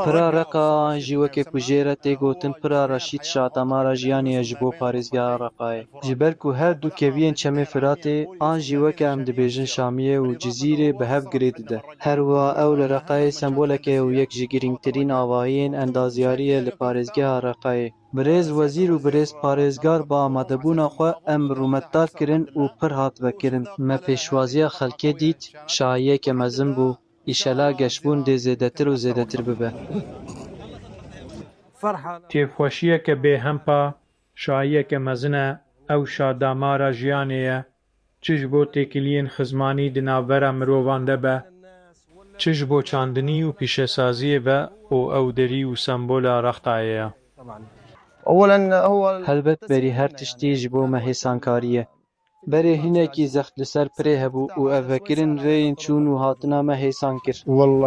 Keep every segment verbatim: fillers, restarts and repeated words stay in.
Pira Reqa an jî weke ku jê re tê gotin Pira Reşîd şadamara jiyanê ye ji bo parêzgeha Reqayê. Ji ber ku her du keviyên Çemê Firatê an jî weke em dibêjin Şamiyê û Cizîrê bi hev girê dide. Her wiha ew li Reqayê semboleke ye û yek ji girîngtirîn avahiyên endazyariyê li parêzgeha Reqayê. Birêz wezîr û birêz parêzgar bi amadebûna xwe em rûmetdar kirin û pir hat vekirin. Me pêşwaziya xelkê dît, şahiyeke mezin bû. Îşela geşbûn dê zêdetir û zêdetir bibe. Kêfxweşiyeke bêhempa, şahiyeke mezin e, ew şadamara jiyanê ye, çi ji bo têkiliyên xizmanî di navbera mirovan de be, çi ji bo çandinî û pîşesaziyê be û ew derî û sembola Rextayê ye. Helbet berî her tiştî ji bo me hêsankarî ye. Berê hinekî zext li ser pirê hebû û ev vekirin rêyên çûn û hatina me hêsan kir.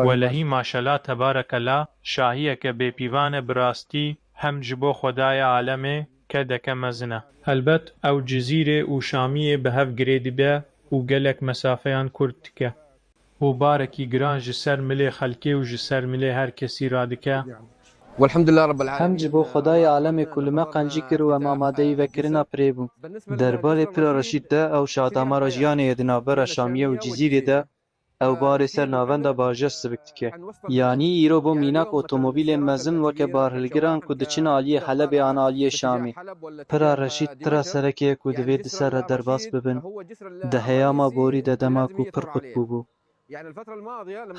Welehî maşela tebarekela şahiyeke bêpîvan e bi rastî hem ji bo Xwedayê alemê kedeke mezin e. Helbet ew Cizîrê û Şamiyê bi hev girê dibe û gelek mesafeyan kurt dike. Û barekî giran ji ser milê xelkê û ji ser milê her kesî radike. Hem ji bo Xwedayê alemê ku li me qencî kir û em amadeyî vekirina pirê bûn. Derbarê Pira Reşîd de ew şadamara jiyanê ye di navbera Şamiyê û Cizîrê de ew barê ser navenda Bajêr sivik dike. Yanî îro bo mînak otomobîlên mezin weke barhilgiran ku diçin aliyê Helebê an aliyê Şamê. Pira Reşîd tira sereke ye ku divê di ser re derbas bibin. Di heyama borî de dema ku pir qut bûbû.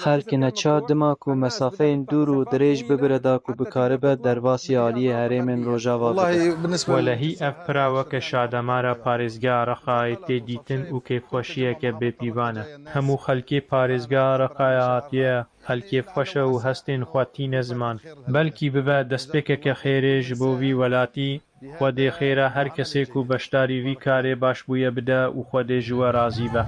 Xelkê neçar dima ku mesafeyên dûr û dirêj bibire da ku bikaribe derbasî aliyê herêmên Rojava bibe. Welehî ev pira weke şadamara parêzgeha Reqayê tê dîtin û kêfxweşiyeke bêpîvan e. Hemû xelkê parêzgeha Reqayê hatiye, xelkê xweş e û hestên xwe tîne ziman. Belkî bibe destpêkeke xêrê ji bo vî welatî. Xwedê xêra her kesê ku beşdarî vî karê baş bûye bide û Xwedê ji we razî be.